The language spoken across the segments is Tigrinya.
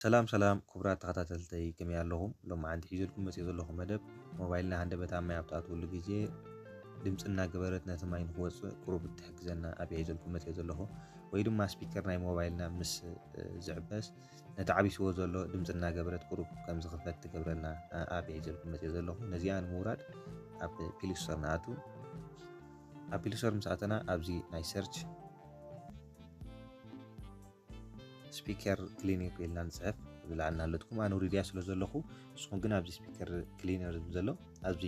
ሰላም ሰላም ክቡራት ተኸታተልተይ፣ ከመይ ኣለኹም? ሎማዓንቲ ሒዘልኩም መፅእ ዘለኹ መደብ፣ ሞባይልና ሃንደበት ኣብ ማይ ኣብ ትኣትወሉ ግዜ ድምፂ እናገበረት ነቲ ማይ ንክወፅእ ቁሩብ እትሕግዘና ኣብ ሒዘልኩም መፅእ ዘለኹ፣ ወይ ድማ ስፒከር ናይ ሞባይልና ምስ ዝዕበስ ነቲ ዓቢስዎ ዘሎ ድምፂ እናገበረት ቁሩብ ከም ዝኽፈት ትገብረልና ኣብ ሒዘልኩም መፅእ ዘለኹ። ነዚኣ ንምውራድ ኣብ ፕሊስቶር ንኣቱ። ኣብ ፕሊስቶር ምስ ኣተና ኣብዚ ናይ ሰርች ስፒከር ክሊነር ኢልና ንፅሕፍ ዝለዓልና ኣለትኩም። ኣነ ውሪድያ ስለ ዘለኹ፣ ንስኹም ግን ኣብዚ ስፒከር ክሊነር ዝብል ዘሎ ኣብዚ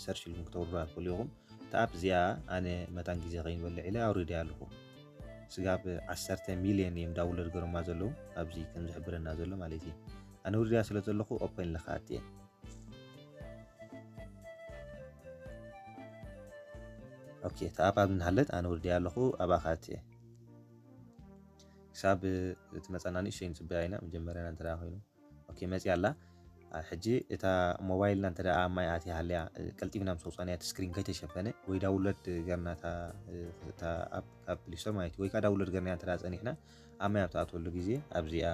ሰርች ኢልኩም ክተውርዱዋ ትኽእሉ ኢኹም። እታ ኣፕ እዚኣ ኣነ መታን ግዜ ከይንበልዕ ኢለ ኣውሪድያ ኣለኹ። ስጋብ ዓሰርተ ሚልዮን እዮም ዳውንሎድ ገሮማ ዘለዉ ኣብዚ ከም ዝሕብረና ዘሎ ማለት እዩ። ኣነ ውሪድያ ስለ ዘለኹ ኦፐን ኢለ ክኣቲ እየ። ኦኬ፣ እታ ኣፕ ኣብ እናሃለት ኣነ ውሪድያ ኣለኹ፣ ኣብኣ ክኣቲ እየ። ክሳብ ትመፀና ንእሽተይ ንፅበያ ኢና። መጀመርያና እንተ ደኣ ኮይኑ፣ ኦኬ፣ መፅያ ኣላ። ሕጂ እታ ሞባይልና እንተ ደኣ ኣብ ማይ ኣትያ ሃልያ፣ ቀልጢፍና ምስ ወፃእናያ እቲ ስክሪን ከይተሸፈነ ወይ ዳውንሎድ ገርና እታ ኣፕ ካብ ፕሊስቶር ማለት እዩ፣ ወይ ከዓ ዳውንሎድ ገርናያ እንተ ደኣ ፀኒሕና ኣብ ማይ ኣብ ትኣትወሉ ግዜ ኣብዚኣ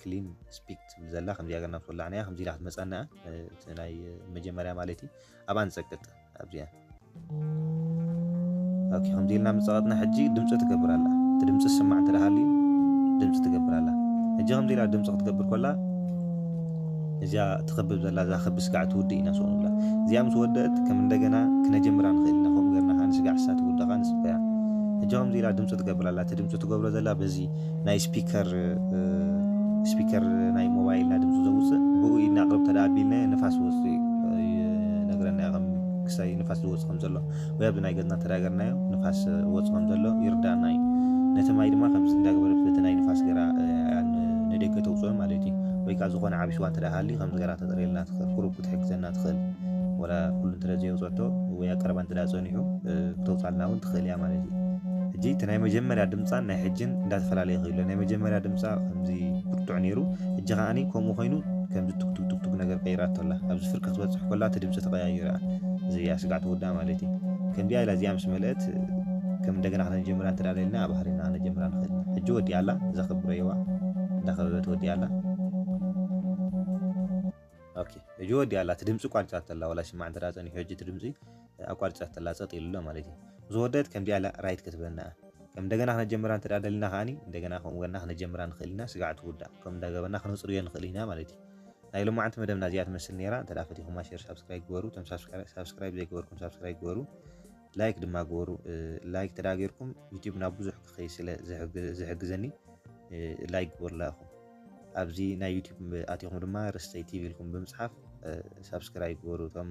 ክሊን ስፒክ ትብል ዘላ ከምዚኣ ገርና ምስ ወላዕናያ ከምዚ ኢላ ክትመፀና እያ። እቲ ናይ መጀመርያ ማለት እዩ። ኣብኣ ንፀቅጥ ኣብዚኣ። ኦኬ፣ ከምዚ ኢልና ምፀቐጥና ሕጂ ድምፂ ትገብር ኣላ። እቲ ድምፂ ዝስማዕ እንተ ደኣ ሃልዩ ድምፂ ትገብር ኣላ። ሕጂ ከምዚ ኢላ ድምፂ ክትገብር ከላ እዚኣ ትኽብብ ዘላ እዛ ክቢ ስጋዕ ትውድእ ኢና ስቕ ንብላ። እዚኣ ምስ ወደአት ከም እንደገና ክነጀምራ ንኽእል ኢና። ከምኡ ገርና ከዓ ንስጋዕ እሳ ትውድእ ከዓ ንፅበያ። ሕጂ ከምዚ ኢላ ድምፂ ትገብር ኣላ። እቲ ድምፂ ትገብሮ ዘላ በዚ ናይ ስፒከር ስፒከር ናይ ሞባይልና ድምፂ ዘውፅእ ብኡ ኢድና ቅርብ ተደኣ ኣቢልናዮ ንፋስ ወፅእ እዩ ነግረና እዩ ከም ክሳይ ንፋስ ዝወፅእ ከም ዘሎ ወይ ኣብዚ ናይ ገፅና ተዳገርናዮ ንፋስ ወፅ ከም ዘሎ ይርዳእና እዩ። ነቲ ማይ ድማ ከምዚ እንዳገበረት በቲ ናይ ንፋስ ገራ ንደገ ተውፅኦ ማለት እዩ። ወይ ከዓ ዝኾነ ዓብሽዋ እንተ ደኣ ሃልዩ ከምዚ ገራ ተፅርየልና ትኽእል፣ ቁሩብ ክትሕግዘና ትኽእል። ወላ ኩሉ እንተ ዘይወፀቶ ወይ ኣብ ቀረባ እንተ ደኣ ፀኒሑ ክተውፃልና እውን ትኽእል እያ ማለት እዩ። ሕጂ እቲ ናይ መጀመርያ ድምፃን ናይ ሕጅን እንዳተፈላለየ ይኽእል። ናይ መጀመርያ ድምፃ ከምዚ ብርቱዕ ነይሩ፣ ሕጂ ከዓኒ ከምኡ ኮይኑ ከምዚ ቱክቱክ ቱክቱክ ነገር ቀይራቶ ኣላ። ኣብዚ ፍርቂ ክትበፅሕ ከላ እቲ ድምፂ ተቐያይሩ እያ። እዚ እያ ስጋዕ ትውዳእ ማለት እዩ። ከምዚኣ ኢላ እዚኣ ምስ መልአት ከም እንደገና ክነጀምራ እንተ ደኣ ደሊና ኣብ ባህሪና ክነጀምራ ንኽእል ኢና። ሕጂ ወዲኣ ኣላ፣ እዛ ክብረይዋ እንዳኸበበት ወዲኣ ኣላ። ኦኬ፣ ሕጂ ወዲኣ ኣላ። እቲ ድምፂ ቋሪፃቶ ኣላ። ዋላ ሽማዕ እንተ ደኣ ፀኒሑ ሕጂ እቲ ድምፂ ኣቋሪፃቶ ኣላ፣ ፀጥ ኢሉ ኣሎ ማለት እዩ። ምስ ወደት ከምዚኣ ኢላ ራይት ክትበና እያ። ከም እንደገና ክነጀምራ እንተ ደኣ ደሊና ከዓኒ እንደገና ከምኡ ገርና ክነጀምራ ንኽእል ኢና። ስጋዕ ትውዳእ ከም እንዳገበና ክነፅርዮ ንኽእል ኢና ማለት እዩ። ናይ ሎማዓንቲ መደብና እዚኣ ትመስል ነይራ። እንተ ደኣ ፈቲኹማ ሼር ሳብስክራይብ ግበሩ። እቶም ሳብስክራይብ ዘይገበርኩም ሳብስክራይብ ግበሩ። ላይክ ድማ ግበሩ። ላይክ ተዳጌርኩም ዩቲዩብ ናብ ብዙሕ ክኸይ ስለ ዝሕግዘኒ ላይክ ግበሩላ ኢኹም። ኣብዚ ናይ ዩቲዩብ ኣቲኹም ድማ ርስተይ ቲቪ ኢልኩም ብምፅሓፍ ሳብስክራይብ ግበሩ። እቶም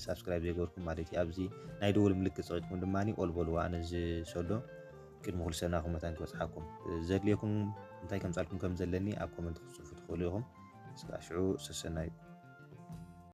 ሳብስክራይብ ዘይገበርኩም ማለት እዩ። ኣብዚ ናይ ደወል ምልክት ፀቂጥኩም ድማ ኦል በልዋ። ኣነ ዝሰዶ ቅድሚ ኩሉ ሰብ ናኹም መታን ክበፅሓኩም። ዘድልየኩም እንታይ ከምፃልኩም ከም ዘለኒ ኣብ ኮመንት ክትፅፉ ትኽእሉ ኢኹም። እስካብ ሽዑ ሰሰናዩ።